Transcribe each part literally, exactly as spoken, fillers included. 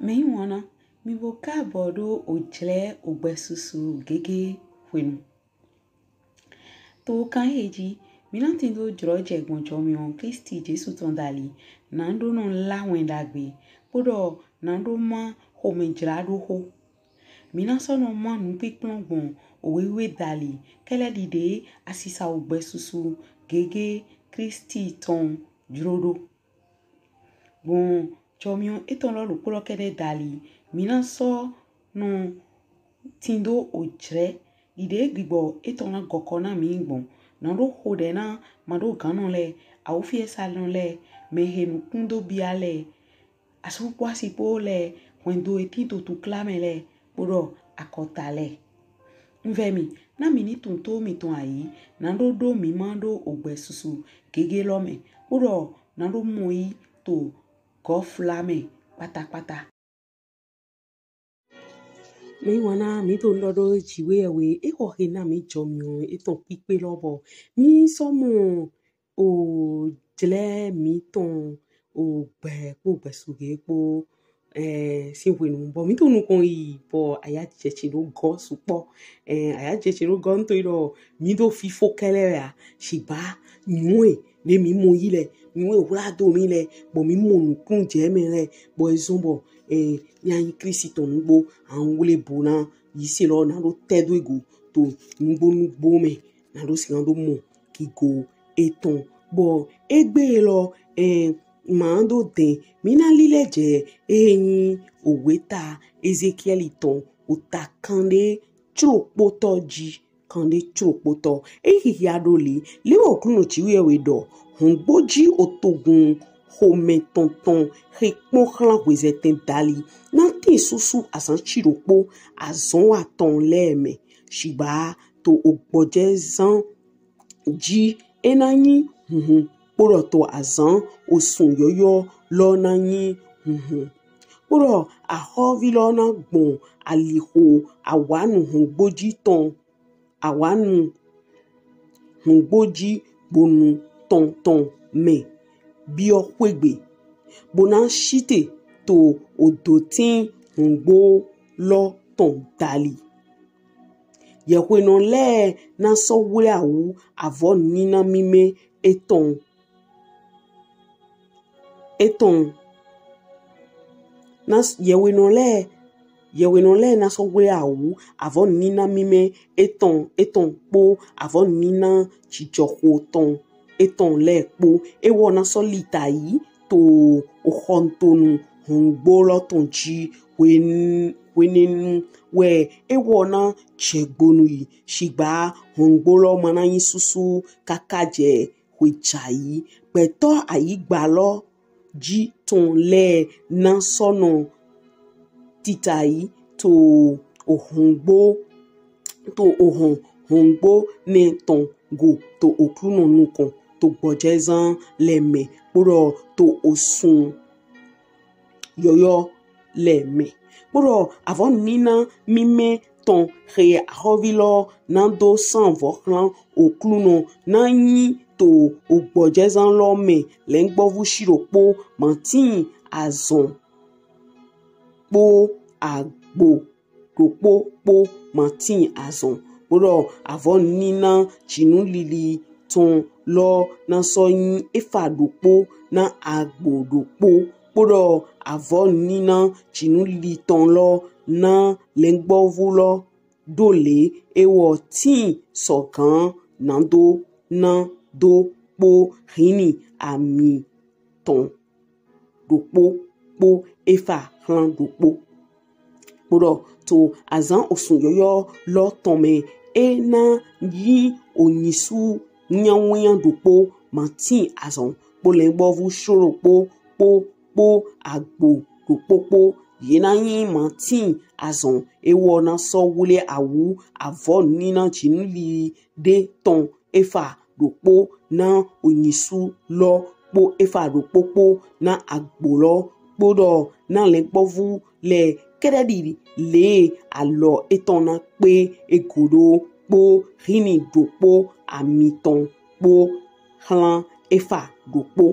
Mɛyiwanna, mì bo kaabɔ ɖo ojlɛ ogbɛsusu gege hwenu. To kan ehe ji, mí na tindo jlɔjɛ gbɔn jɔmiɔn Klisti Jesu tɔn dali, na ɖo nɔ lá wɛn ɖagbe, kpoɖɔ na ɖo má xomɛjlaɖoxo. Mí na sɔ nɔ má nukpinkplɔn gbɔn owe wiwe dali, kɛlɛ ɖiɖe asisa ogbɛsusu gege Klisti tɔn jlo ɖo. Gbɔn jɔmiɔn etɔn lɔ ɖokpo lɔ kɛɖɛ dali, mí na sɔ nɔ tindo ojlɛ ɖiɖe gbigbɔ etɔn na gɔkɔ na mí gbɔn. Na ɖo xoɖɛ na maɖoganɔ lɛ, awufiɛsanɔ lɛ, mɛhe nukun do bia lɛ, asu kpo asi kpo lɛ, hwɛndo he tin to tukla mɛ lɛ, kpoɖɔ akɔta lɛ. Un vɛ mì, na mì ni tunwun to mìtɔn ayi, na ɖo ɖo mí ma ɖo ogbɛsusu gege lɔ mɛ, kpoɖɔ na ɖo mɔ yi to gɔfla mɛ kpatakpata. Mɛyiwanna, mí to nɔ ɖɔ ɖo Jiwheyɛwhe, e xɔ he na mí jɔmiɔn etɔn kpikpe lɔ bɔ mí sɔ mɔ ojlɛ mítɔn ogbɛ kpo ogbɛsusu gege kpo, eh, sin hwenu bɔ mí to nukɔn yi bɔ aya jɛ ce ɖo gɔ sukpɔ. Eh, aya jɛ ce ɖo gɔ nto yi ɖɔ mí ɖo fifo kɛlɛ wɛ a, shigba nyuɛ ɖe mí mɔ yi lɛ, nyuɛ hwla do mí lɛ, bɔ mí mɔ nukun jɛ mɛ lɛ, bɔ e zɔn bɔ, eh, mí a yin Klisti tɔn nugbo, a wle bo na yise lɔ na ɖo tɛ do e go to nugbo nugbo mɛ, na ɖo sigan ɖo mɔ gigo etɔn. Bɔ egbe lɔ, eh, ma ɖo dɛn, mí na lilɛ jɛ ehe yin oweta Ezekiɛli tɔn, ota kanɖe tloɖokpotɔ ji, kanɖe tloɖokpotɔ. E xixia ɖo le, le wɛ Oklunɔ Jiwheyɛwhe ɖɔ, hɔngbo ji otogun xomɛtɔntɔn he kpɔn xlan hwezɛtɛn dali, na tin susu azan ciɖokpo azɔn atɔn lɛ mɛ, shigba to ogbɔjɛzan ji e na yin hunhun, kpoɖɔ to azan osun yɔyɔ lɔ na yin hunhun. Kpoɖɔ axɔvi lɔ na gbɔn alixo awanu hɔngbo ji tɔn, awanu hɔngbo ji gbonu tɔn tɔn mɛ biɔ xwegbe, bo na site to odotin hɔngbo lɔ tɔn dali. Yɛhwenɔ lɛ na sɔ wle awu avɔ nina mimɛ etɔn etɔn na s- yɛhwenɔ lɛ, yɛhwenɔ lɛ na sɔ wle awu avɔ nina mimɛ etɔn etɔn kpo avɔ nina jijɔxo tɔn etɔn lɛ kpo. Ewɔ na sɔ litayi to oxɔntonu hɔngbo lɔ tɔn ji. Hwen- hwenɛnu wɛ ewɔ na jɛgbonu yi, shigba hɔngbo lɔ ma na yin susu kaka jɛ hwejayi. Gbɛtɔ ayigba lɔ ji tɔn lɛ na sɔ nɔ titayi to ohɔngbo, to ohɔn hɔngbo nɛ tɔn go to Oklunɔ nukɔn to gbɔjɛzan lɛ mɛ, kpoɖɔ to osun yɔyɔ lɛ mɛ. Kpoɖɔ avɔ nina mimɛ tɔn he axɔvi lɔ na do sanvɔ xlan Oklunɔ na yin to ogbɔjɛzan lɔ mɛ lɛngbɔvu ciɖokpo matin azɔn kpo agbo ɖokpo kpo matin azɔn. Kpoɖɔ avɔ nina jinu lili tɔn lɔ na sɔ yin efa ɖokpo na agbo ɖokpo. Kpoɖɔ avɔ nina jinu lili tɔn lɔ na lɛngbɔvu lɔ ɖo le ewɔ tin sɔgan na do na do kpo hini ami tɔn ɖokpo kpo efa xlan ɖokpo. Kpoɖɔ to azan osun yɔyɔ lɔ tɔn mɛ e na yin onyisu wianwian ɖokpo matin azɔn kpo lɛngbɔvu ciɖokpo kpo kpo agbo ɖokpo kpo. Ye na yin matin azɔn. Ewɔ na sɔ wle awu avɔ nina jinu lili ɖe tɔn efa ɖokpo na onyisu lɔ kpo efa ɖokpo kpo na agbo lɔ, kpoɖɔ na lɛngbɔvu lɛ kɛɖɛɖi le alɔ etɔn na kpe ego ɖo kpo hini ɖokpo ami tɔn kpo xlan efa ɖokpo.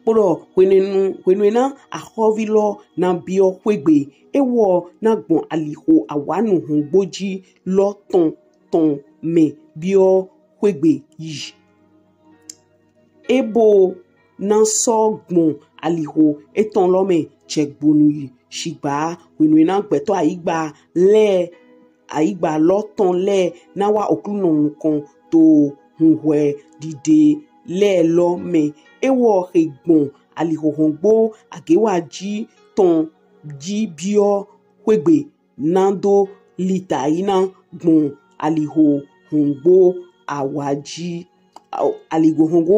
Kpodɔ hwenɛnu hwenɛna axɔvi lɔ na biɔ xwegbe, ewɔ na gbɔn alixo awanu hɔngboji lɔ tɔn tɔn mɛ biɔ xwegbe yi. Ebo na sɔ gbɔn alixo etɔn lɔ mɛ jɛ gbonu yi. Shigba hwenɛna gbɛtɔ ayigba lɛ ayigba lɔ tɔn lɛ na wa Oklunɔ nukɔn to hunhwɛ dide lɛ lɔ mɛ. Ewɔ xe gbɔn alixo hɔngbo agewaji tɔn ji biɔ xwegbe nado litaina gbɔn alixo hɔngbo awaji alixo hɔngbo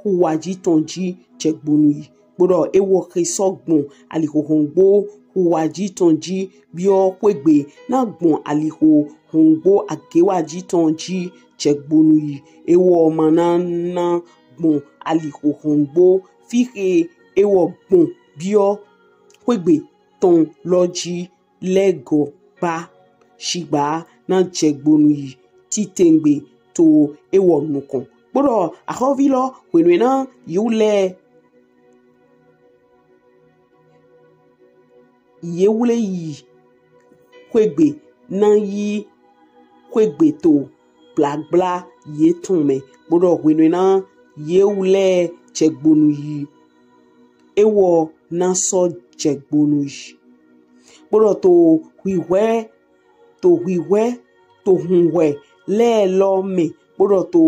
huwaji tɔn ji jɛ gbonu yi. Kpodɔ ewɔ xe sɔ gbɔn alixo hɔngbo huwaji tɔn ji biɔ xwegbe na gbɔn alixo hɔngbo agewaji tɔn ji jɛ gbonu yi. Ewɔ ma na na gbɔn alixo hɔngbo fixe ewɔ gbɔn biɔ xwegbe tɔn lɔ ji lɛ gɔ ba. Shigba na jɛ gbonu yi titengbe to ewɔ nukɔn. Kpodɔ axɔvi lɔ hwenɛna yiwu lɛ yewle yi xwegbe na yi xwegbe to gblagbla yetɔn mɛ. Kpodɔ hwenɛna yewu lɛ jɛ gbonu yi. Ewɔ na sɔ jɛ gbonu yi. Kpodɔ to hwihwɛ to hwihwɛ to hunhwɛ lɛ lɔ mɛ kpodɔ to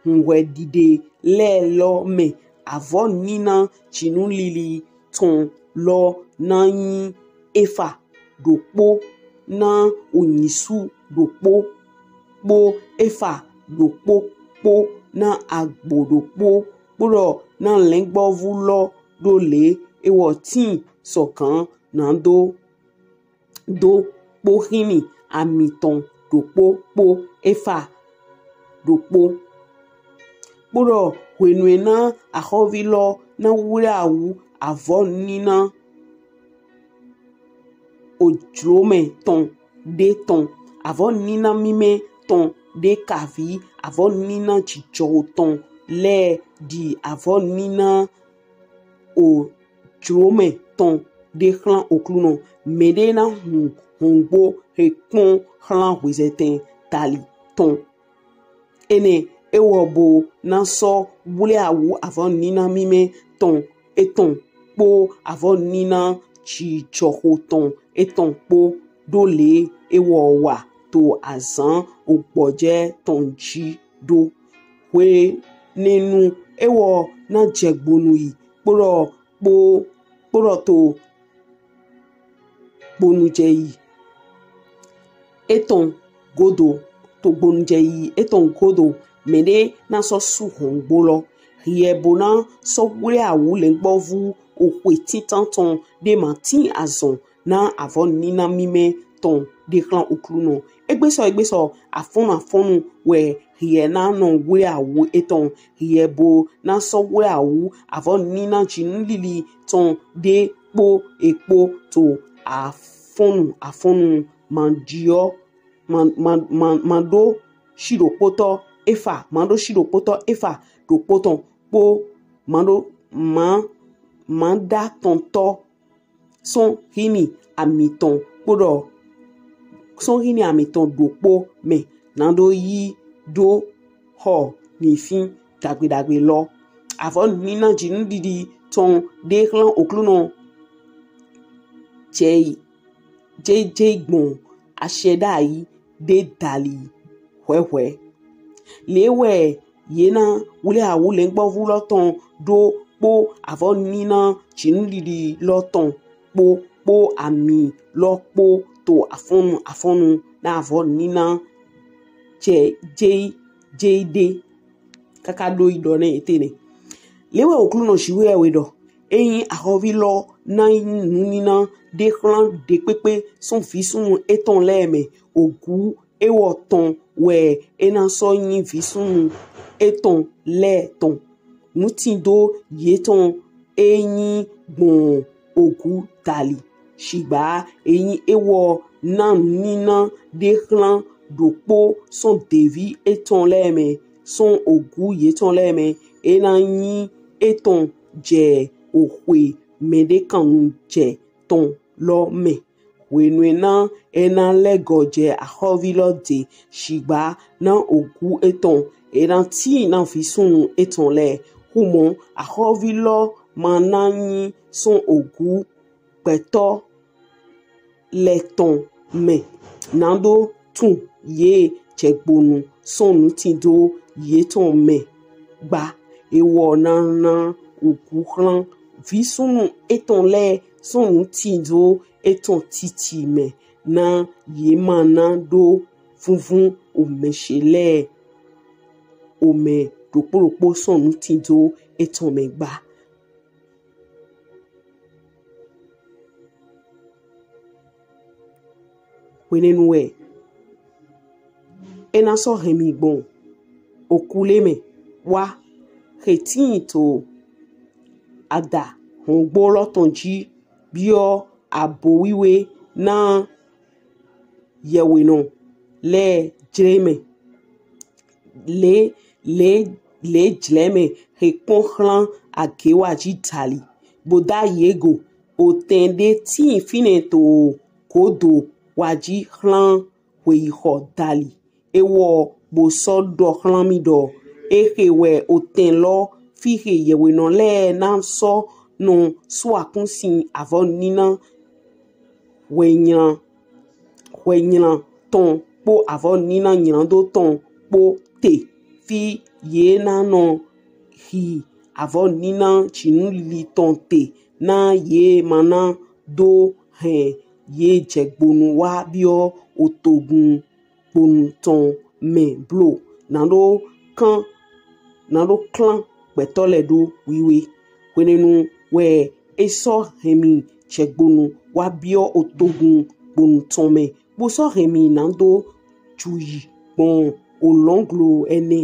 hunhwɛ dide lɛ lɔ mɛ, avɔ nina jinu lili tɔn lɔ na nyi efa ɖokpo na onyisu ɖokpo kpo efa ɖokpo kpo na agbo ɖokpo kpodɔ na lɛngbɔvu lɔ ɖo le ewɔ tin sɔgan nado do kpo hini ami tɔn ɖokpo kpo efa ɖokpo. Kpodɔ hwenue na axɔvi lɔ na wleawu avɔ nina ojlomɛ tɔn ɖe tɔn, avɔ nina mimɛ tɔn ɖe kavi, avɔ nina jijɔ tɔn lɛ ɖi avɔ nina ojlomɛ tɔn ɖe xlan Oklunɔ. Mɛɖe na hun hɔngbo he kpɔn xlan hwezɛtɛn tali tɔn. Enɛ ewɔ bo na sɔ wleawu avɔ nina mimɛ tɔn etɔn kpo avɔ nina jijɔxo tɔn etɔn kpo ɖo le ewɔ wa to azan ogbɔjɛ tɔn ji ɖo. Hwenɛnu ewɔ na jɛ gbonu yi kpodɔ kpo kpodɔ to gbonujɛyi etɔn godo to gbonujɛyi etɔn godo mɛɖe na sɔ su hɔngbo lɔ. Hiɛ bo na sɔ wleawu lɛngbɔvu oxwe tintan tɔn ɖe ma tin azɔn na avɔ nina mimɛ tɔn ɖe xlan Oklunɔ. Egbesɔ egbesɔ afɔnu afɔnu wɛ hiɛ na nɔ wleawu etɔn. Hiɛ bo na sɔ wleawu avɔ nina jinu lili tɔn ɖe kpo ekpo to afɔnu afɔnu ma diɔ ma ma ma ma ɖo shiɖokpotɔ efa ma ɖo shiɖokpotɔ efa ɖokpo tɔn kpo ma ɖo ma ma ɖa tɔntɔ sɔn hini ami tɔn kpodɔ sɔn hini ami tɔn ɖokpo mɛ nado yi ɖo xɔ nifin dagbe dagbe lɔ. Avɔ nina jinu ɖiɖi tɔn ɖe xlan Oklunɔ jɛ jɛ jɛ gbɔn ashɛ ɖayi ɖe dali hwɛhwɛ. Le wɛ ye na wleawu lɛngbɔvu lɔ tɔn ɖo kpo avɔ nina jinu ɖiɖi lɔ tɔn kpo kpo ami lɔ kpo to afɔnu afɔnu na avɔ nina jɛ jɛ jɛ ɖe kaka ɖo yi ɖɔ nɛ ete nɛ. Le wɛ Oklunɔ Jiwheyɛwhe wɛ ɖɔ, eyin axɔvi lɔ na yi nunina ɖe xlan ɖekpekpe sɔn visunnu etɔn lɛ mɛ, ogu ewɔ tɔn wɛ e na sɔ nyi visunnu etɔn lɛ tɔn. Nutindo yetɔn e nyi gbɔn ogu dali. Shigba eyin ewɔ na nunina ɖe xlan ɖokpo sɔn devi etɔn lɛ mɛ sɔn ogu yetɔn lɛ mɛ, e na nyi etɔn jɛ oxwe mɛɖekannujɛ tɔn lɔ mɛ. Hwenu e na e na lɛgɔ jɛ axɔvi lɔ de shigba na ogu etɔn e na tin na visunnu etɔn lɛ. Humɔ axɔvi lɔ ma na nyi sɔn ogu gbɛtɔ lɛ tɔn mɛ, nado tun ye jɛgbonu sɔn nutindo yetɔn mɛ gba. Ewɔ na na ogu hlan visunnu etɔn lɛ sɔn nutindo etɔn titi mɛ, na ye ma na do vunvun omɛ she lɛ omɛ ɖokpo ɖokpo sɔn nutindo etɔn mɛ gba. Hwenɛnu wɛ e na sɔ hɛn mi gbɔn oku lɛ mɛ wa, xe tin to ada hɔngbo lɔ tɔn ji, biɔ abo wiwe na yɛhwenɔ lɛ jlɛ mɛ. Le le le jlɛ mɛ xe kpɔn hlan agewaji dali, bo da ye go. Otɛn ɖe tin finɛ to godo waji hlan hweyixɔ dali. Ewɔ bo sɔ ɖɔ hlan mi ɖɔ, exe wɛ otɛn lɔ, fi xe yɛhwenɔ lɛ na sɔ nɔ su akunsin avɔ nina hwɛnylan hwɛnylan tɔn kpo avɔ nina nylando tɔn kpo te, fi ye na nɔ hi avɔ nina jinu lili tɔn te, na ye ma na do hɛn ye jɛgbonu wa biɔ otogun gbonu tɔn mɛ blo, nado kan nado klan gbɛtɔ lɛ do wiwe. Hwenɛnu wɛ e sɔ hɛn mi jɛgbonu wa biɔ otogun gbonu tɔn mɛ, bo sɔ hɛn mi nado juyi gbɔn olɔnglo ɛnɛ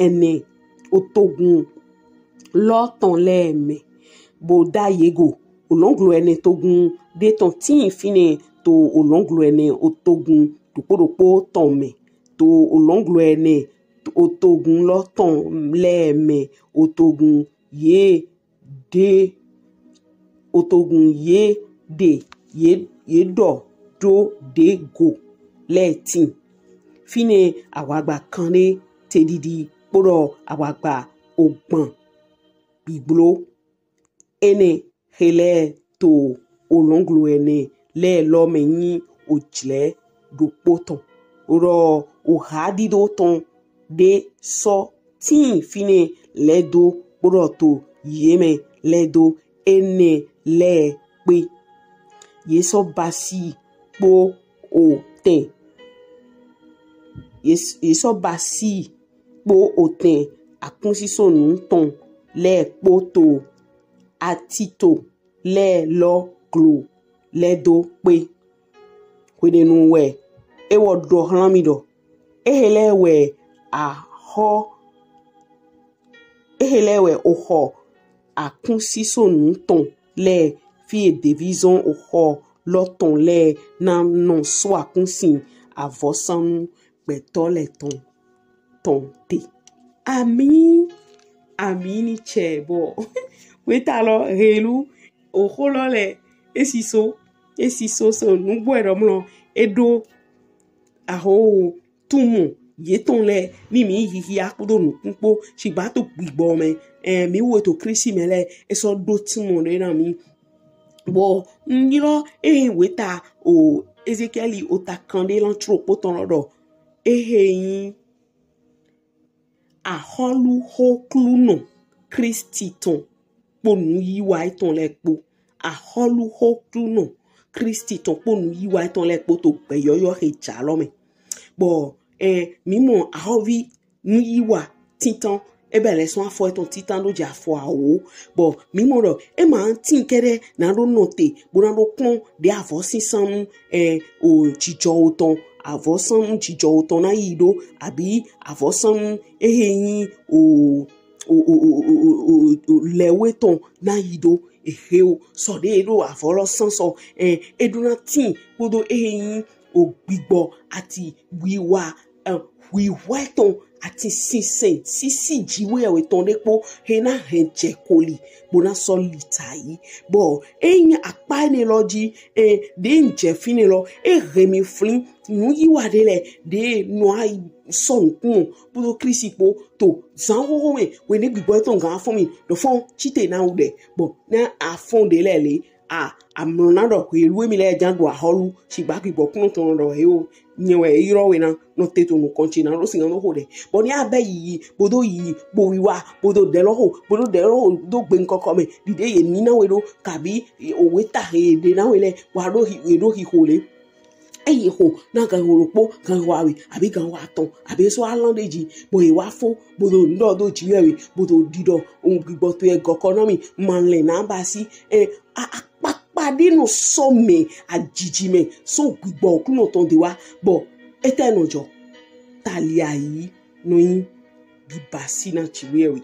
ɛnɛ otogun lɔ tɔn lɛ mɛ, bo da ye go. Olɔnglo ɛnɛ togun ɖe tɔn tin finɛ to olɔnglo ɛnɛ otogun ɖokpo ɖokpo tɔn mɛ, to olɔnglo ɛnɛ otogun lɔ tɔn lɛ mɛ, otogun ye ɖe otogun ye ɖe ye ye ɖɔ ɖo ɖe go lɛ tin. Finɛ awagba kanɖe te ɖiɖi kpoɖɔ awagba ogban gbigblo. Enɛ xe lɛ to olɔnglo ɛnɛ lɛ lɔ mɛ nyi ojlɛ ɖokpo tɔn. Ɖɔ oha ɖiɖo tɔn ɖe sɔ tin finɛ lɛdo kpoɖɔ to ye mɛ lɛdo enɛ lɛ kpe. Ye sɔ basi kpo otɛn. Ye s- ye sɔ basi kpo otɛn akunsisonu tɔn lɛ kpo to atito lɛ lɔ glo lɛdo kpe. Hwenɛnu wɛ ewɔ ɖɔ hlan mi ɖɔ, exe lɛ wɛ axɔ exe lɛ wɛ oxɔ akunsisonu tɔn lɛ, fi e devizɔn oxɔ lɔ tɔn lɛ na nɔ su akunsin avɔsanu gbɛtɔ lɛ tɔn tɔn te. Ami, ami ni tsɛ bɔ weta lɔ helu oxo lɔ lɛ esiso esiso so nugbo ɛ ɖɔ mlɔ eɖo aho tumɔ yetɔn lɛ ni mi hihia kpodo nukun kpo shigba to gbigbɔ mɛ. Ɛ mi wo to Kristi mɛ lɛ esɔ ɖo tumɔ ɖe na mi. Bɔ n ylɔ ehe weta o Ezekiɛli ota kanɖe lan tro kpotɔn lɔ ɖɔ ehe nyi axɔluxoklunɔ Kristi tɔn kpo nuyiwa etɔn lɛ kpo. Axɔluxoklunɔ Kristi tɔn kpo nuyiwa etɔn lɛ kpo to gbɛyɔyɔ he ja lɔ mɛ. Bɔ ɛ mi mɔ axɔvi nuyiwa titan ebe lɛ sɔn afɔ etɔn titan ɖo jɛ afɔ awo. Bɔ mi mɔ ɖɔ e ma tin kɛɖɛ na ɖo nɔte bo na ɖo kpɔn ɖe avɔsinsanu ɛ o jijɔwo tɔn, avɔsanu jijɔwo tɔn na yi ɖo, abi avɔsanu ehe nyi o o o o o o o lɛwe tɔn na yi ɖo ehe o sɔ ɖe e ɖo avɔ lɔ san sɔ ɛ e ɖo na tin kpodo ehe nyi o gbigbɔ ati wiwa ɛ wiwa etɔn ati sinsɛn sisi Jiwheyɛwhe tɔn ɖe kpo he na hɛn jɛ koli bo na sɔ litayi. Bɔ eyin akpa enɛ lɔ ji, e ɖe n jɛ finɛ lɔ, e hɛn mi flin nuyiwa ɖe lɛ ɖe nɔ ayi sɔ nukun kpodo Klisti kpo to zan xoxo mɛ, whenɛ gbigbɔ etɔn gan fɔn mi ɖɔ fɔn cite na wu ɖɛ. Bɔ na afɔn ɖe lɛ le a amlɔ na ɖɔ helu emi lɛ jan ɖo ahɔlu, shigba gbigbɔ kunɔ tɔn ɖɔ he o, nyɛ wɛ yrɔ we na nɔ te to nukɔn ce na ɖo sigan ɖo xo ɖɛ. Bɔ ni abɛ yiyi bodo yiyi bo wiwa bodo ɖɛ lɔ xo bodo ɖɛ lɔ xo do gbe nkɔkɔ mɛ ɖiɖe ye ni na we ɖo kabi owe ta he ye ɖe na we lɛ wa ɖo hi ye ɖo hi xo le. Eyi xo na gan xo ɖokpo, gan xo awe, abi gan xo atɔn, abi sɔ alan ɖe ji, bɔ ye wa fo bodo ŋɖɔ do ji wɛ we bodo ɖiɖɔ ohun gbigbɔ to ye gɔkɔ na mi ma lɛ na basi e akpakpa ɖe nɔ sɔ mɛ ajiji mɛ sɔ gbigbɔ kunɔ tɔn de wa. Bɔ etɛ nɔ jɔ? Tali ayi nɔ yin bibasi na Jiwheyɛwhe.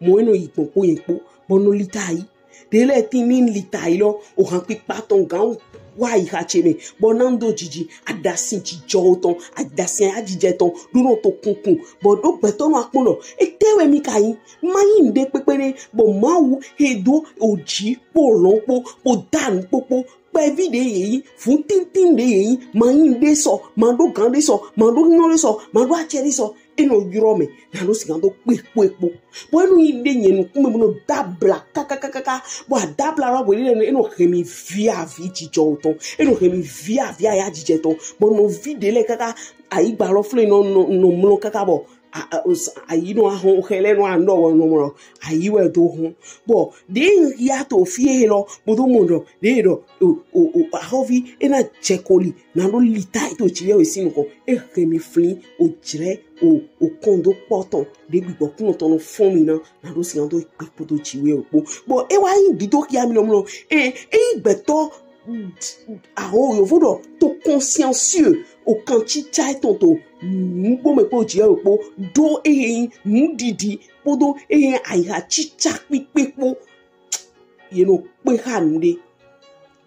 Mɔ e nɔ yi gbɔn kpo yɛn kpo bɔ nɔ litayi. Ɖe lɛ tin ni litayi lɔ, ohan kpikpa tɔn gan wa yi xa ce mɛ bɔ na do jiji adasin jijɔ tɔn, adasin ajijɛ tɔn ɖo nɔ to kunkun bɔ ɖo gbɛtɔ nɔ akpɔn ɖɔ etɛ wɛ mi ka yin? Ma yin ŋɖe kpekpe ɖe bɔ Mawu he do oji kpo olɔn kpo kpo danu kpokpo kpɛvi ɖe ye yin, fun tintin ɖe ye yin, ma yin ɖe sɔ, ma ɖo gan ɖe sɔ, ma ɖo nyɔ ɖe sɔ, ma ɖo acɛ ɖe sɔ, e nɔ yrɔ mɛ na ɖo sigan do kpe kpo e kpo. Bɔ e nɔ yin ɖe nyɛ nukun mɛ bo nɔ dabla kakakakaka. Bɔ adabla lɔ hwe ɖe lɛ e nɔ hɛn mi vi avi jijɔ tɔn, e nɔ hɛn mi vi avi aya jijɛ tɔn. Bɔ nɔvi ɖe lɛ kaka ayigba lɔ flɛ nɔ nɔ nɔ mlɔ kaka bɔ ayi nɔ ahɔn xɛ lɛ nɔ anɔ wɛ nɔ mlɔ ayi wɛ do hɔn. Bɔ ɖe n ya to fi e lɔ bo do mɔ ɖɔ ɖe ɖɔ o o o ahɔvi e na jɛ koli na ɖo litayi to Jiwheyɛwhe sin nukɔn, e hɛn mi flin ojlɛ o o kɔn do kpɔ tɔn ɖe gbigbɔ kunɔ tɔn nɔ fɔn mi na na ɖo sigan do kpe kpodo Jiwheyɛwhe kpo. Bɔ e wa yin ɖiɖo xia mi nɔ mlɔ e e yin gbɛtɔ aho yovo ɖɔ to consciencieux o kan cica etɔn to nugbo mɛ kpo Jiwheyɛwhe kpo ɖo e yin nuɖiɖi kpodo e yin ayiha cica kpikpe kpo. Ye nɔ kpe xa nu ɖe.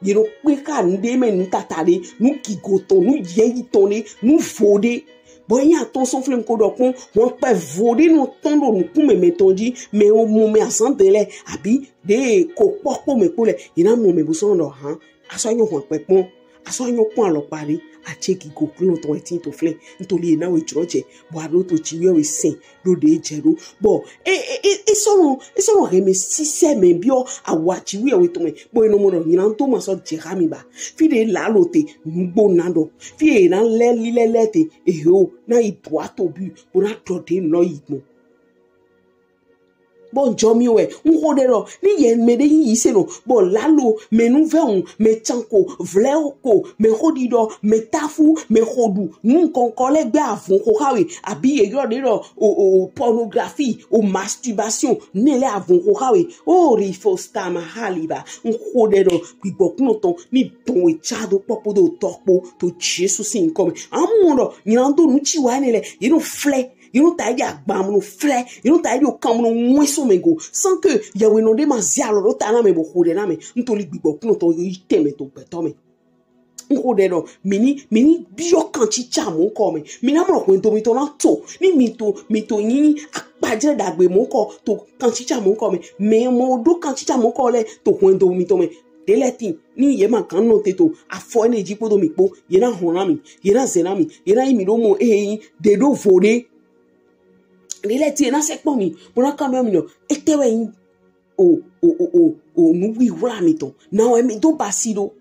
Ye nɔ kpe xa nu ɖe mɛ, nu tata ɖe, nu gigo tɔn, nu yɛyi tɔn ɖe, nu vo ɖe. Bɔ eyin atɔn sɔn flɛ n ko ɖɔ kpɔn, hɔnkpɛ vo ɖe nɔ tɔn ɖo nukun mɛ mɛtɔn ji, mɛ o mɔ mɛ azan dɛn lɛ abi ɖe ko kpɔ kpo mɛ kpo lɛ, ye na mɔ mɛ bo sɔ ɖɔ han, a sɔ nyɔ hɔnkpɛ kpɔn, a sɔ nyɔ kpɔn alɔkpa ɖe, a ce gigo kunɔ tɔn wɛ tin to flɛ, n to li ye na we jlɔjɛ, bɔ a ɖo to Jiwheyɛwhe sɛn ɖo ɖe jɛ ɖo. Bɔ e e e e sɔ nɔ e sɔ nɔ hɛn mɛ sisɛ mɛ biɔ awa Jiwheyɛwhe tɔn mɛ, bɔ e nɔ mɔ ɖɔ nyina n to ma sɔ jɛ xa mi ba. Fi ɖe lalo te nugbo na ɖɔ, fi e na lɛ lilɛ lɛ te ehe o na yi bua to bi bo na ɖɔ ɖe nɔ yi gbɔn. Bɔ n jɔ mi wɛ n xo ɖɛ ɖɔ ni yɛ mɛ ɖe yi yi se nɔ bɔ lalo mɛ nu vɛ hun mɛ can ko vlɛ ko mɛ xo ɖi ɖɔ mɛ tafu mɛ xo ɖu nu kɔnkɔ lɛ gbɛ avun xo xa we abi ye yɔ ɖe ɖɔ o o pornographie o masturbation ne lɛ avun xo xa we o rifo stama haliba n xo ɖɛ ɖɔ gbigbɔ kunɔ tɔn ni dɔn we ca do kpɔkpo do tɔ kpo to Jesu sin nkɔ mɛ. Amɔ ɖɔ nyina do nu ci wa ne lɛ ye nɔ flɛ Ye nɔ ta yi ɖe agba mɛ nɔ flɛ, ye nɔ ta yi ɖe okan mɛ nɔ ŋwɛ sɔ mɛ go, sans que yɛwhenɔ ɖe ma ze alɔ ɖo ta na mɛ bo xo ɖɛ na mɛ. N to li gbigbɔ kunɔ tɔn yi tɛnmɛ to gbɛtɔ mɛ. N xo ɖɛ ɖɔ mi ni mi ni biɔ kancica mɔ kɔ mɛ. Mi na mɔ hwɛndo mitɔn na to. Ni mi to mi to nyi akpajlɛ ɖagbe mɔ kɔ to kancica mɔ kɔ mɛ. Mɛ mɔ ɖo kancica mɔ kɔ lɛ to hwɛndo mitɔn mɛ. Ɖe lɛ tin ni ye ma kan nɔ te to afɔ enɛ ji kpodo mi kpo, ye na hɔn na mi, ye na ze na mi, ye na yi mi ɖo mɔ ehe yin ɖe ɖo vo ɖe. Ɖe lɛ tin ye na sɛ kpɔ mi bo na kan mi mi nɔ etɛ wɛ yin o o o o o nu wiwla mitɔn na wɛ mi do basi ɖo.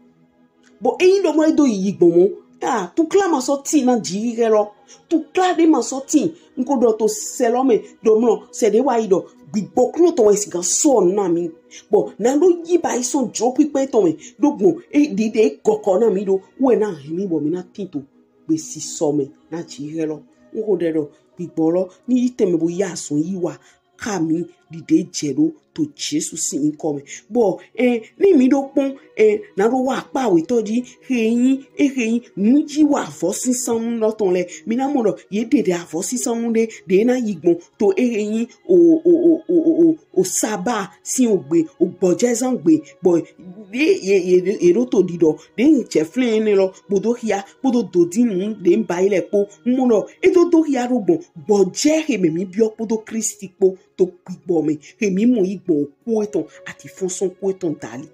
Bɔ eyin ɖɔ mɔ e do yiyi gbɔn mɔ, ah, tukla ma sɔ tin na ji hihɛ lɔ. Tukla ɖe ma sɔ tin. N ko ɖɔ to sɛ lɔ mɛ ɖɔ mlɔ sɛ ɖe wa yi ɖɔ gbigbɔ kunɔ tɔn wɛ sigan sɔ na mi. Bɔ na ɖo yi ba yi sɔn jlo kpikpe tɔn mɛ ɖo gbɔn e ɖiɖe e gɔkɔ na mi ɖo wɛ na hɛn mi bɔ mi na tin to gbesisɔ mɛ na ji hihɛ lɔ. N xo ɖɛ ɖɔ gbigbɔ lɔ ni yi tɛnmɛ bo yi azɔn yi wa ka mi ɖiɖe jɛ ɖo to Jesu sin nyikɔ mɛ. Bɔ ɛ ni mi ɖo kpɔn ɛ na ɖo wa akpa awetɔ ji he nyi e he nyi nu ji wa avɔ sinsan nu lɔ tɔn lɛ, mi na mɔ ɖɔ ye ɖe ɖe avɔ sinsan nu ɖe ɖe na yi gbɔn to e he nyi o o o o o o o saba sin o gbe o gbɔjɛzan gbe bɔ ye ye ye ye ɖo to ɖiɖɔ ɖe nyi jɛ flɛn ne lɔ kpodo hia kpodo dodinu ɖe n ba yi lɛ kpo n mɔ ɖɔ e do do hia ɖo gbɔn gbɔjɛ he mɛ mi biɔ kpodo Kristi kpo to gbigbɔ mɛ he mi mɔ yi gbɔn o ku etɔn ati fɔnsɔn ku etɔn dali.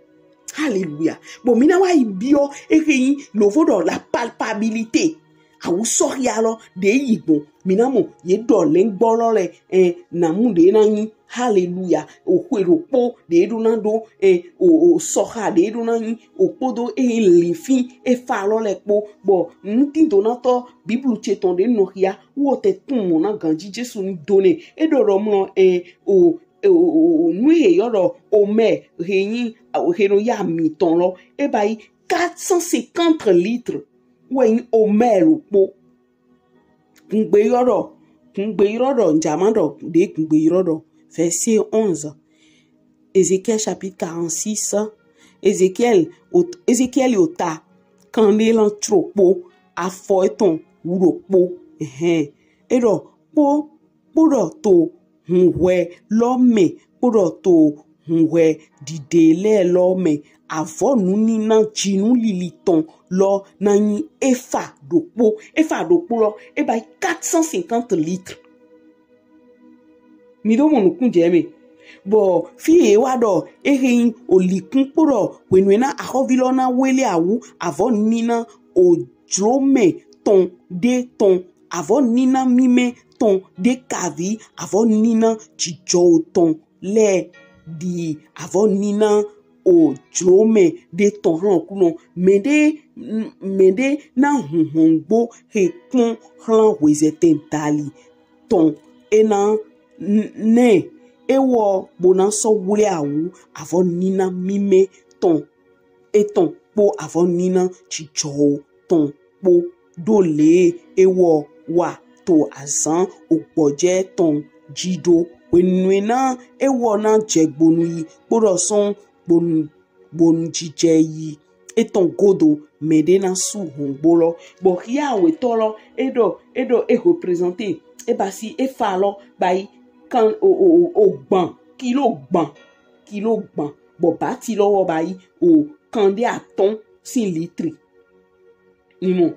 Hallelujah. Bon, mi na wa yi biɔ e he nyi lovo ɖɔ la palpabilité. Awusɔhia lɔ ɖe yi gbɔn mi na mɔ ye ɖɔ lɛngbɔ lɔ lɛ ɛ na mu ɖe na nyi. Hallelujah. O xwe ɖokpo ɖe ɖo na ɖo ɛ o o sɔha ɖe ɖo na nyi o kpodo e linfin e fa lɔ lɛ kpo bɔ nutindonatɔ Biblu ce tɔn ɖe nɔ hia wɔ tɛ tun mɔ na ganji Jesu ni do nɛ e ɖɔ ɖɔ mlɔ ɛ o o o o nu ye yɔ ɖɔ omɛ he nyi he nɔ ya mi tɔn lɔ e ba yi quatre cent cinquante litres wɛ nyi omɛ ɖokpo. Kungbe yɔ ɖɔ kungbe yɔ ɖɔ njama ɖɔ ɖe kungbe yɔ ɖɔ verset onze. Ézéchiel chapitre quarante-six. Ézéchiel o Ézéchiel o ta kanɖe lan trokpo afɔ etɔn wu ɖokpo. Ɛhɛn. E ɖɔ kpo kpo ɖɔ to hunhwɛ lɔ mɛ kpo ɖɔ to hunhwɛ ɖiɖe lɛ lɔ mɛ avɔ nunina jinu lili tɔn lɔ na nyi efa ɖokpo efa ɖokpo lɔ e ba yi quatre cent cinquante litres. Mi ɖo mɔ nukun jɛ mɛ bɔ fi ye wa ɖɔ e he nyi olikun kpo ɖɔ hwenu e na axɔvi lɔ na wele awu avɔ nina ojlomɛ tɔn ɖe tɔn avɔ nina mimɛ tɔn ɖe kavi avɔ nina jijɔ tɔn lɛ ɖi avɔ nina ojlomɛ ɖe tɔn hlan kunɔ mɛɖe mɛɖe na hunhɔngbo he kpɔn hlan hwezɛtɛn dali tɔn e na nɛ ewɔ bo na sɔ wle awu avɔ nina mimɛ tɔn etɔn kpo avɔ nina jijɔwo tɔn kpo ɖo le ewɔ wa to azan ogbɔjɛ tɔn ji ɖo hwenue na ewɔ na jɛ gbonu yi kpoɖɔ sɔn gbonu gbonu jijɛ yi etɔn godo mɛɖe na su hɔngbo lɔ bɔ hia awetɔ lɔ eɖɔ eɖɔ e représenter e ba si efa lɔ ba yi kan o o o o gban kilo gban kilo gban bɔ bati lɔ wɔ ba yi o kanɖe atɔn sin litri. Ni mɔ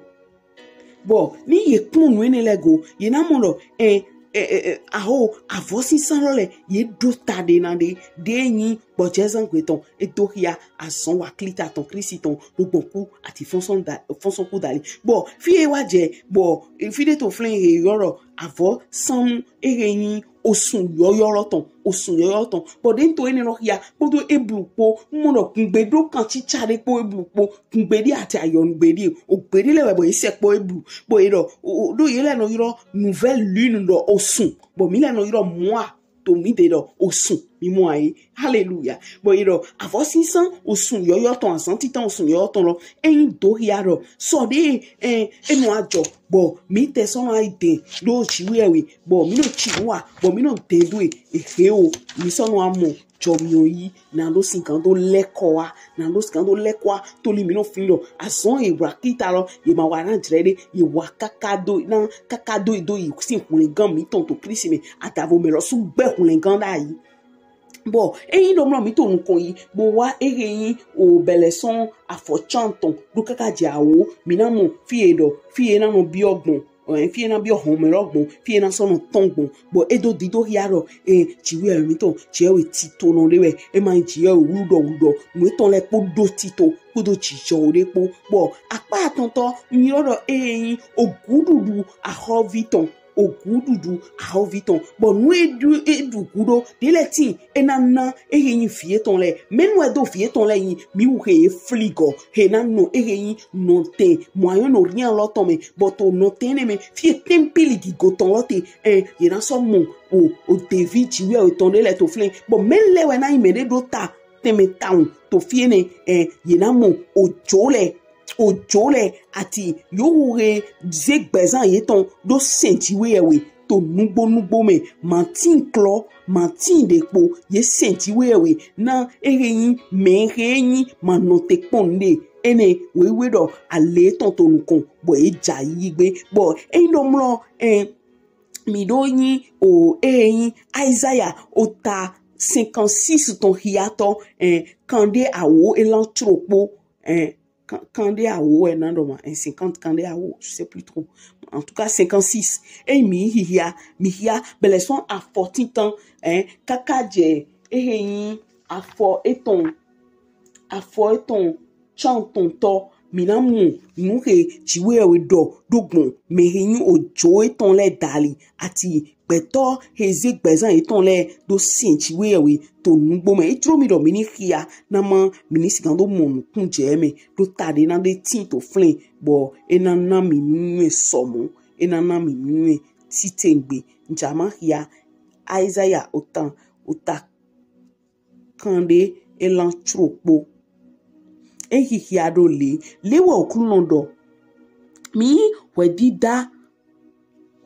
bɔ ni ye kpɔn nu ene lɛ go ye na mɔ ɖɔ ɛ ɛ ɛ aho avɔ sisan lɔ lɛ ye ɖo ta ɖe na ɖe ɖe nyi gbɔjɛzan gbe tɔn e do hia azɔn wa klita tɔn Kristi tɔn ɖo gbɔn ku ati fɔnsɔn da fɔnsɔn ku dali bɔ fi ye wa jɛ bɔ fi ɖe to flɛn ye yɔ ɖɔ avɔ sanu ehe nyi osun yɔyɔ lɔ tɔn osun yɔyɔ tɔn bɔ ɖe n to ene lɔ hia kpodo eblu kpo n mɔ ɖɔ kungbe ɖo kan cica ɖe kpo eblu kpo kungbe ɖe ati ayɔnugbe ɖe ogbe ɖe lɛ wɛ bɔ ye sɛ kpɔ eblu bɔ ye ɖɔ o ɖo ye lɛ nɔ yrɔ nouvelle lune ɖɔ osun bɔ mi lɛ nɔ yrɔ mois to mi de ɖɔ osun mi mɔ ayi hallelujah bɔ ye ɖɔ avɔ sisan osun yɔyɔ tɔn azan titan osun yɔyɔ tɔn lɔ eyin do hia ɖɔ sɔ ɖe ɛ enɔ ajɔ bɔ mi tɛ sɔ nɔ ayi den ɖo jiwɛ we bɔ mi nɔ ci wa bɔ mi nɔ den do e ehe o mi sɔ nɔ amɔ jɔ mi o yi na ɖo sigan do lɛkɔ wa na ɖo sigan do lɛkɔ wa toli mi nɔ fin ɖɔ azɔn ye wa kita lɔ ye ma wa na jrɛ ɖe ye wa kaka do na kaka do do yi sin hwlɛngan mi tɔn to Kristi mɛ adavo mɛ lɔ su gbɛ hwlɛngan ɖe ayi bɔ eyin ɖɔ mlɔ mi to nukɔn yi bo wa ehe yin o bɛlɛ sɔn afɔ can tɔn ɖo kaka jɛ awo mi na mɔ fi ye ɖɔ fi ye na nɔ biɔ gbɔn ɛ fi ye na biɔ hɔn mɛ lɔ gbɔn fi ye na sɔ nɔ tɔn gbɔn bɔ e do dido hia ɖɔ ɛ jiwɛ mi tɔn jiwɛ ti to nɔ ɖe wɛ e ma jiwɛ wudɔ wudɔ nu etɔn lɛ kpo ɖo ti to kpodo jijɔ ɖe kpo bɔ akpa atɔntɔ nyirɔ ɖɔ ehe yin oguɖuɖu ahɔvi tɔn oguɖuɖu ahɔvi tɔn bɔ nu eɖu eɖu gu ɖo ɖe lɛ tin ena na ehe yin vi etɔn lɛ mɛnu edo vi etɔn lɛ yin mi wu he ye fligɔ he na nɔ ehe yin nɔtɛn mɔ ayɔ nɔ rien lɔ tɔn mɛ bɔ to nɔtɛn ne mɛ fi ye tɛmpili gigo tɔn lɔ te ɛ ye na sɔ mɔ o o devi jiwɛ o tɔn ɖe lɛ to flɛn bɔ mɛ lɛ wɛ na yin mɛ ɖe ɖo ta tɛmɛ taun to fi ene ɛ ye na mɔ ojo lɛ ojo lɛ ati yowu he ze gbɛzan yetɔn ɖo sɛn jiwɛ yɛ we o nugbo nugbo mɛ, matin klɔ, matin ɖe kpo, ye sɛn Jiwheyɛwhe na ehe nyi mɛ he nyi manɔte kpɔn ɖe. Enɛ wewe ɖɔ ale tɔn to nukɔn bɔ ye ja yi gbe. Bɔ eyin ɖɔ mlɔ, ɛn, mi ɖo nyi o, ehe nyi Isaiah ota cinquante-six tɔn hiatɔ, ɛn, kanɖe awo elan trokpo, ɛn, kan-, kanɖe awo wɛ na ɖɔ ma, ɛn, cinquante kanɖe awo, je sais plus trop. En tout cas, cinquante-six. Eyin mi hihia, mi hia bɛlɛ sɔn afɔ tintan, ɛn, kaka jɛ ehe nyi afɔ etɔn, afɔ etɔn cantɔntɔ, mi na mɔ nu he Jiwheyɛwhe ɖɔ ɖo gbɔn mɛ he nyi ojo etɔn lɛ dali, ati gbɛtɔ he ze gbɛzan yetɔn lɛ do sɛn Jiwheyɛwhe to nugbo mɛ. E jlo mi ɖɔ mi ni hia, na ma mi ni sigan do mɔ nukunjɛmɛ ɖo taɖe na ɖe tin to flɛn, bɔ e na na mi nuyɔnɛn sɔmɔ, e na na mi nuyɔnɛn titengbe. N ja ma hia, Isaiah ota, ota kanɖe elan trokpo. E hihia ɖo le, le wɛ Oklunɔ ɖɔ: Mi hwɛdida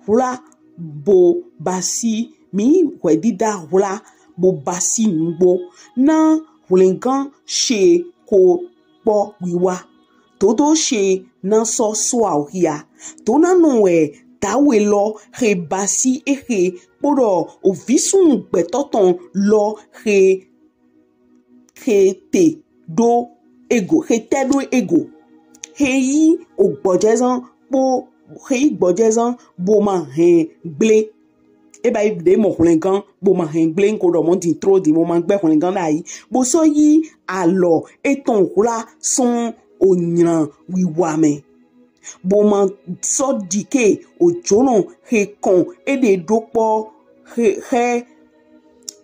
hwla bo basi, mi hwɛdida hwla bo basi nugbo, na hwlɛngan she ko kpɔ wiwa. Dodo she na sɔ sɔ awu hia. Donanɔ wɛ dawe lɔ he basi ehe, kpoɖɔ ovisunnu gbɛtɔ tɔn lɔ he, he te ɖo ego, he tɛ ɖo ego, he yi ogbɔjɛzan kpo, he yi gbɔjɛzan bo ma hɛn gble. E ba yi ɖe mɔ hwlɛngan bo ma hɛn gble, n ko ɖɔ mɔ din tro din, bo ma gbɛ hwlɛngan ɖayi, bo sɔ yi alɔ etɔn hwla sɔn onylan wiwa mɛ. Bo ma sɔ ɖike ojonɔ he kɔn eɖe ɖo kpɔ he, he,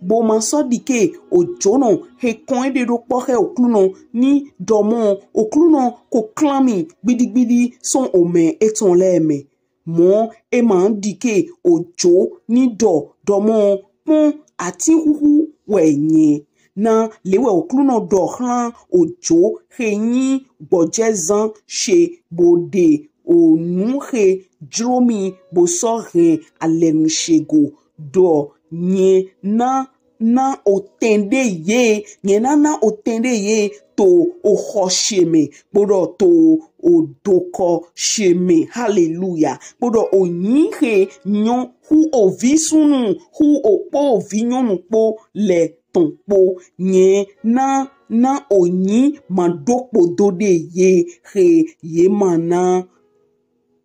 bo ma sɔ ɖike ojonɔ he kɔn eɖe ɖo kpɔ he Oklunɔ ni ɖɔ mɔ, Oklunɔ ko klan mi gbidigbidi sɔn omɛ etɔn lɛ mɛ. Mɔ e ma ɖike ojo ni ɖɔ ɖɔ mɔ, kpɔn, atin xuxu wɛ nyɛ. Na le wɛ Oklunɔ ɖɔ hlan ojo he nyi gbɔjɛzan she bo ɖe onu he jlo mi bo sɔ hɛn alɛnu she go, ɖɔ nyɛ na na otɛn ɖe ye, nyɛ na na otɛn ɖe ye to oxɔ she mɛ, kpoɖɔ to odokɔ she mɛ. Haleluya. Kpoɖɔ onyi he nyɔ hu ovisunnu, hu okpo ovinyɔnu kpo lɛ tɔn kpo. Nyɛ na na onyi maɖokpodo ɖe ye he ye ma na,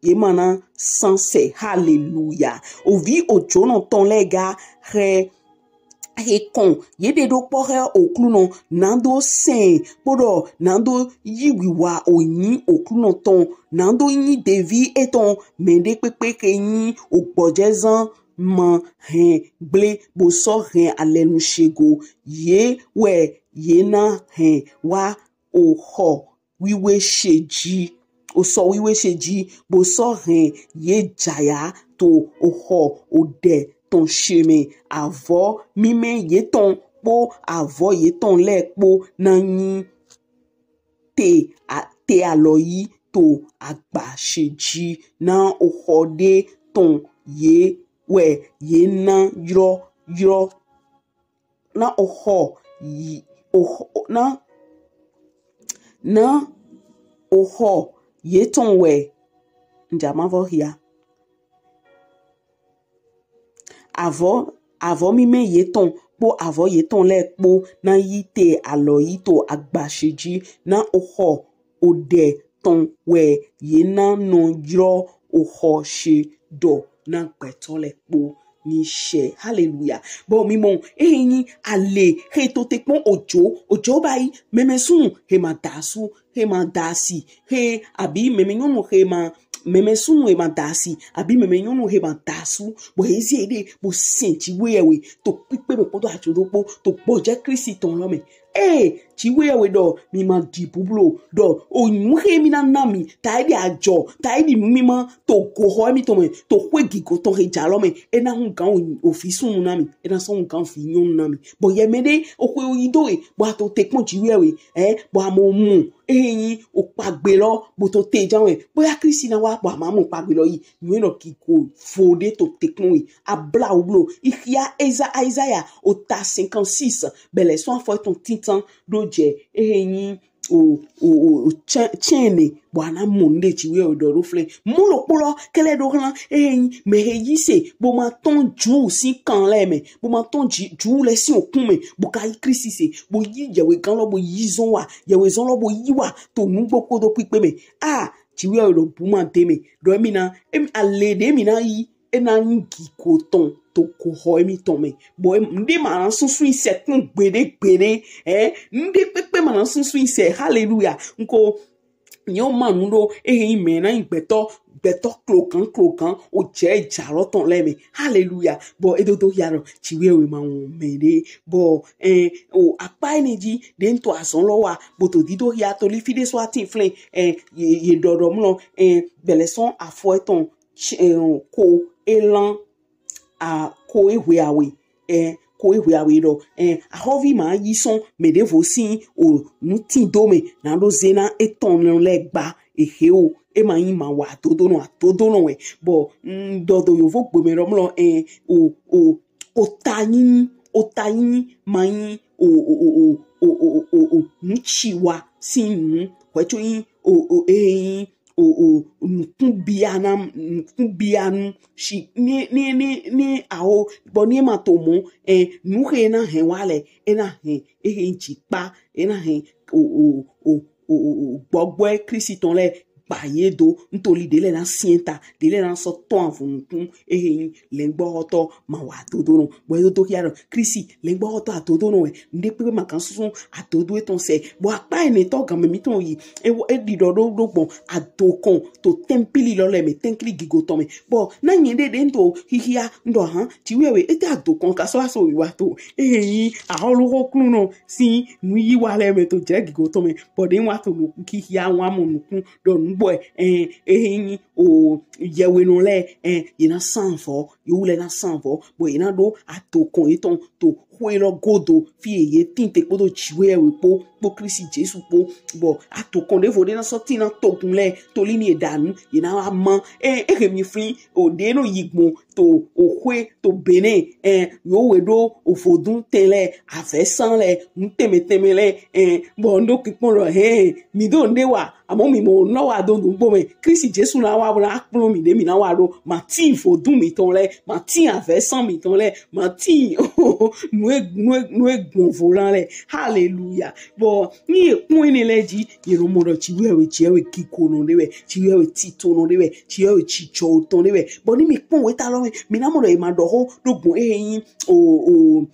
ye ma na sansɛ. Haleluya. Ovi ojonɔ tɔn lɛ ga he, he kɔn yeɖe ɖo kpɔ he Oklunɔ, nado sɛn kpoɖɔ nado yi wiwa onyi Oklunɔ tɔn, nado nyi devi etɔn, mɛɖe kpekpe he nyi ogbɔjɛzan ma hɛn gble bo sɔ hɛn alɛnu she go. Ye wɛ ye na hɛn wa oxɔ wiwe she ji, osɔ wiwe she ji, bo sɔ hɛn ye jaya to oxɔ oɖɛ tɔn she mɛ. Avɔ mimɛ yetɔn kpo avɔ yetɔn lɛ kpo na nyi te a, te alɔ yi to agba she ji. Na oxɔ ɖe tɔn ye wɛ ye na yrɔ yrɔ, na oxɔ yi, oxɔ, na, na oxɔ yetɔn wɛ, n ja ma vɔ hia. Avɔ, avɔ mimɛ yetɔn kpo avɔ yetɔn lɛ kpo na yi te alɔ yi to agba she ji. Na oxɔ oɖɛ tɔn wɛ ye na nɔ yrɔ oxɔ she ɖɔ na gbɛtɔ lɛ kpo ni shɛ. Haleluya. Bɔ mi mɔ, ehe nyi ale he to te kpɔn ojo, ojo ba yi, mɛmɛ sunnu he ma da asu, he ma da asi, he, abi mɛmɛ nyɔnu he ma, mɛmɛ sunnu he ma da asi, abi mɛmɛ nyɔnu he ma da asu, bɔ he ze ɖe bo sɛn Jiwheyɛwhe to kpikpe mɛ kpodo ajo ɖokpo to gbɔjɛ Klisti tɔn lɔ mɛ. Ee, Jiwheyɛwhe dɔ mi ma ɖi bublo, dɔ o nu he mi na na mi, ta e ɖi ajɔ, ta e ɖi nu mi ma to goxɔ mi tɔn mɛ, to xwe gigo tɔn he ja lɔ mɛ, e na hun gan o, o vi sunnu na mi, e na sɔ hun gan o vi nyɔnu na mi. Bɔ yɛ mɛ ɖe o xwe o yi do e, bɔ a to te kpɔn Jiwheyɛwhe, ɛ, bɔ a mɔ mu ehe nyi o kpagbe lɔ bo to te jan wɛ, boya Kristi na wa bɔ a ma mɔ kpagbe lɔ yi. Nu e nɔ gigo vo ɖe to te kpɔn we. A bla wu blo. I xia Eza-, Isaiah o ta cinquante-six, bɛlɛ sɔn afɔ etɔn tintan ɖo jɛ ehe nyi o, o, o, o, cɛn, cɛn ne, bɔ a na mɔ nu ɖe Jiwheyɛwhe dɔ ɖo flɛ. Mu lo kpɔ lɔ kɛlɛ ɖo hlan ehe nyi mɛ he yi se bo ma tɔn Ju sin kan lɛ mɛ, bo ma tɔn Ju, Ju lɛ sin okun mɛ, bo ka yi Kristi se, bo yi yɛwhe gan lɔ bo yi zɔn wa, yɛwhe zɔn lɔ bo yi wa to nugbo kpodo kpikpe mɛ. A, Jiwheyɛwhe dɔ bu ma de mɛ, dɔ emi na, emi ale ɖe mi na yi, e na nyi gigo tɔn to goxɔ emi tɔn mɛ. Bɔ nuɖe ma na sunsun yi sɛkun gbeɖe gbeɖe. Ɛ, nuɖe kpekpe ma na sunsun yi sɛ. Haleluya. Nko nyɔ ma nu ɖo ehe nyi mɛ na nyi gbɛtɔ, gbɛtɔ klogan klogan o jɛ ja lɔ tɔn lɛ mɛ. Haleluya. Bɔ e do do hia dɔ Jiwheyɛwhe ma wɔn mɛ ɖe. Bɔ ɛ, o akpa ene ji ɖe n to azɔn lɔ wa bo to dido hia to li fi ɖe sɔ atin flɛ, ɛ, ye, ye dɔdɔ mlɔ, ɛ, bɛlɛ sɔn afɔ etɔn ko elan a ko ehwe awe, ɛ, ko ehwe awe dɔ, ɛ, axɔvi ma yi sɔn mɛ ɖevo sin o nu tin do mɛ na ɖo ze na etɔn lɛ gba ehe o, e ma nyi ma wa adodo nɔ adodo nɔ wɛ. Bɔ n dɔdo yovo gbe mɛ dɔ mlɔ, ɛ, o, o, o ta nyi, o ta nyi ma nyi o, o, o, o, o, o, o, o, nu ci wa sin nu, hwɛ co nyi o, o, e nyi o, o, nukun bia na, nukun bia nu. Si ni, ni, ni, ni awo, bɔ ni e ma to mɔ, ɛ, nu he na hɛn wa lɛ, e na hɛn, e hɛn ji kpa, e na hɛn o, o, o, o, o, o, gbɔgbɔɛ Kristi tɔn lɛ gba ye do. Ntoli ɖe lɛ na siɛn ta, ɖe lɛ na sɔ tɔn avun nukun, ehe nyi lɛngbɔxɔtɔ ma wa adodo nɔ. Bɔ e do do hia dɔ Kristi lɛngbɔxɔtɔ adodo nɔ wɛ. Nuɖe kpekpe ma kan sunsun adodo etɔn sɛ. Bɔ akpa enɛtɔ gan mɛ mitɔn yi, e wɔ, e ɖi dɔ ɖo ɖo gbɔn adokɔn to tɛmpili lɔ lɛ mɛ, tɛmpili gigo tɔn mɛ. Bɔ na nyɛ ɖe ɖe n to xixia n dɔ han, Jiwheyɛwhe, e te adokɔn ka sɔ aso wiwa to. Ehe nyi axɔluxɔ klunɔ sin nu yi wa lɛ mɛ to jɛ gigo tɔn mɛ. Bɔ ɖe n wa to nukun xixia wa mɔ nukun dɔ nu bɔ ɛ, ɛ, ehe nyi o yɛwhenɔ lɛ, ɛ, ye na san vɔ, yewu lɛ na san vɔ, bɔ ye na ɖo adokɔn yetɔn to xwe lɔ godo fi ye ye tin te kpodo Jiwheyɛwhe kpo, kpo Kristi Jesu kpo. Bɔ adokɔn ɖevo ɖe na sɔ tin na togun lɛ, toli ni ye ɖa nu, ye na wa ma. Ɛ, ehe mi flin o ɖe nɔ yi gbɔn to o xwe to Benin, ɛ, yo we ɖo o vodun tɛn lɛ, avɛsan lɛ, nu tɛnmɛ tɛnmɛ lɛ, ɛ, bɔ n ɖo kpikpɔn dɔ hɛn mi do nuɖe wa, amɔ mi mɔ nɔ wa do nugbo mɛ. Kristi Jesu na wa bo na kplɔn mi ɖe mi na wa ɖo. Ma tin vodun mitɔn lɛ, ma tin avɛsan mitɔn lɛ, ma tin nue, nue, nue gbɔnvo lan lɛ. Haleluya. Bɔ ni ye kpɔn enɛ lɛ ji, ye nɔ mɔ dɔ Jiwheyɛwhe, Jiwheyɛwhe gigonɔ ɖe wɛ, Jiwheyɛwhe titonɔ ɖe wɛ, Jiwheyɛwhe jijɔtɔn ɖe wɛ. Bɔ ni mi kpɔn weta lɔ mɛ, mi na mɔ dɔ ye ma dɔ xo ɖo gbɔn ehe nyi o,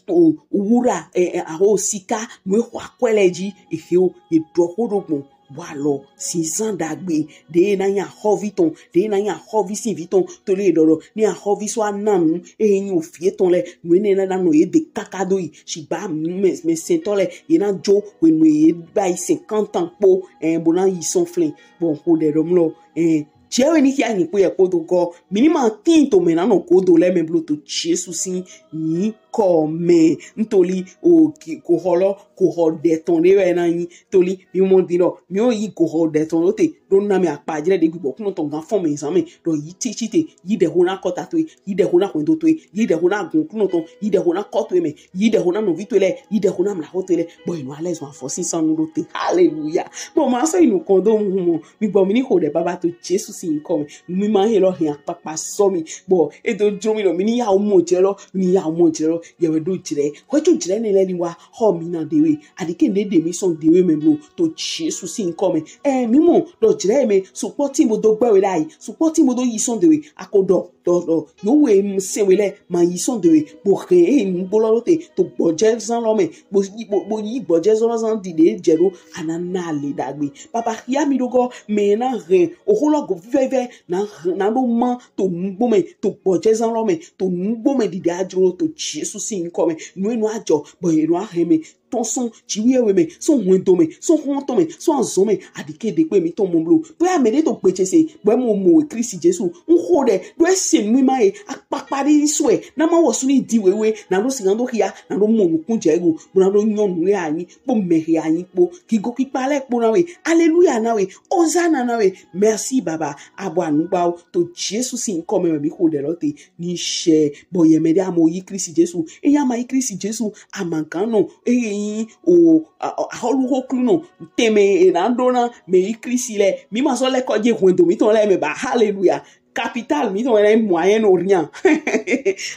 o, o wura, ɛ, ɛ, aho sika, nu e xɔ akwɛ lɛ ji, ehe o, ye dɔ xo ɖo gbɔn walɔ sinzan ɖagbe ɖe na nyi axɔvi tɔn, ɖe na nyi axɔvi sin vi tɔn, to le dɔ dɔ ni axɔvi sɔ ana nu, ehe nyi o fie tɔn lɛ, nu enɛ na na nɔ ye de kaka do yi, sigba mɛ, mɛ sɛntɔ lɛ, ye na jo hwenu ye ba yi cinquante ans kpo, ɛ, bo na yi sɔn flɛn, bɔ n xo ɖɛ dɔ mlɔ, ɛ, Jiwheyɛwhe ni xia nyi kpo yɛ kpodo gɔ. Mi ni ma tin to mɛ na nɔ godo lɛ mɛ blo to Jesu sin yinkɔ mɛ. Ntoli o ki-, goxɔ lɔ, goxɔ ɖetɔn ɖe wɛ na nyi. Toli mi mɔ din dɔ mi o yi goxɔ ɖetɔn ɖo te, ɖo na mi akpajlɛ ɖe gbigbɔ kunɔ tɔn gan fɔn mɛ zan mɛ. Dɔ yi titi te, yi ɖe xo na kɔta towe, yi ɖe xo na hwɛndo towe, yi ɖe xo na gun kunɔ tɔn, yi ɖe xo na kɔ towe mɛ, yi ɖe xo na nɔvi towe lɛ, yi ɖe xo na mlaxo towe lɛ. Bɔ yi nɔ alɛ zɔn afɔ sinsan nu ɖo te. Haleluya. Bɔ ma sɔ yi nukɔn do hun mɔ. Mi gbɔ mi ni xo ɖɛ baba to Jesu sin yinkɔ mɛ. Mi ma he lɔ hɛn akpakpa sɔ mi. Bɔ e do jlo mi dɔ mi ni ya o mɔ jlɛ lɔ, mi ni ya o mɔ jlɛ lɔ. Yɛwhe ɖo jlɛ. Hwɛ co jlɛ ne lɛ ni wa xɔ mi na ɖe we. Aɖi ke ne ɖe mi sɔn ɖe we mɛ blo to Jesu sin yinkɔ mɛ. Ɛ, mi mɔ dɔ jlɛ mɛ sukpɔ tin bo do gbɛ we ɖayi. Sukpɔ tin bo do yi sɔn ɖe we. A ko dɔ dɔ dɔ yo we sɛn we lɛ ma yi sɔn ɖe we. Bo hɛn e nugbo lɔ ɖo te to gbɔjɛ zan lɔ mɛ. Bo yi, bo, bo yi gbɔjɛ zɔn lɔ zan ɖi ɖe jɛ ɖo. A na na ale ɖagbe. Baba xia mi ɖo gɔ mɛ na hɛn oxo lɔ go vivɛvɛ na hɛn, na ɖo ma to nugbo mɛ, to gbɔjɛ zan lɔ mɛ, to nugbo mɛ ɖiɖi ajro to Jesu sin yinkɔ mɛ. Nu e nɔ ajɔ bɔ e nɔ ahɛn mɛ tɔn sɔn jiwiwe mɛ, sɔn hwɛndo mɛ, sɔn xɔntɔn mɛ, sɔn azɔn mɛ, aɖi ke ɖe kpe mi tɔn mɔ blo. Bɔ ya mɛ ɖe to gbece se, bɔ mo mo Kristi Jesu. N xo ɖe, ɖo ese nu ma ye, akpakpa ɖe sɔe, na ma wɔ su ni di wewe, na ɖo sigan do xia, na ɖo mɔ nukun jɛ ego, bo na ɖo nyɔnu ye anyi, kpo mɛ he anyi kpo, kigo kikpa lɛ kpo na we, aleluya na we, ozana na we, merci baba, abo anugbawo, to Jesu sin nkɔ mɛ wɛ mi xo ɖe lɔ te, ni sɛ, bɔ yɛ mɛ ɖe amo yi Kristi Jesu, eya ma yi Kristi Jesu, amagan nɔ, eye yi o, a- a- ahɔlu ho klu nɔ, tɛmɛ e na ɖo na, mɛ yi Kristi lɛ, mi ma sɔ lɛ kɔ je hwɛndo mi tɔn lɛ mɛ ba, haleluya. Capital mi tɔn lɛ moyen no rien.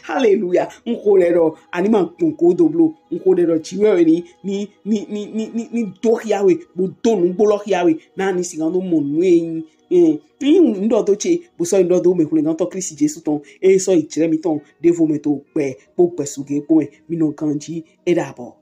Haleluya. N xo ɖe ɖɔ, ani ma kpɔn ko do blo. N xo ɖe ɖɔ jiwiwe ni, ni, ni, ni, ni, ni, ni do xia we, bo do nugbo lɔ xia we. Na ni sigan do mɔ nu e yin. Eh, ni n ɖɔ do ce, bo sɔ n ɖɔ do mɛ hwlɛngantɔ Kristi Jesu tɔn. E sɔ yi jrɛ mi tɔn, ɖevo mɛ to gbɛ, kpo gbɛ suge kpo mɛ. Mi nɔ ganji, e ɖabɔ.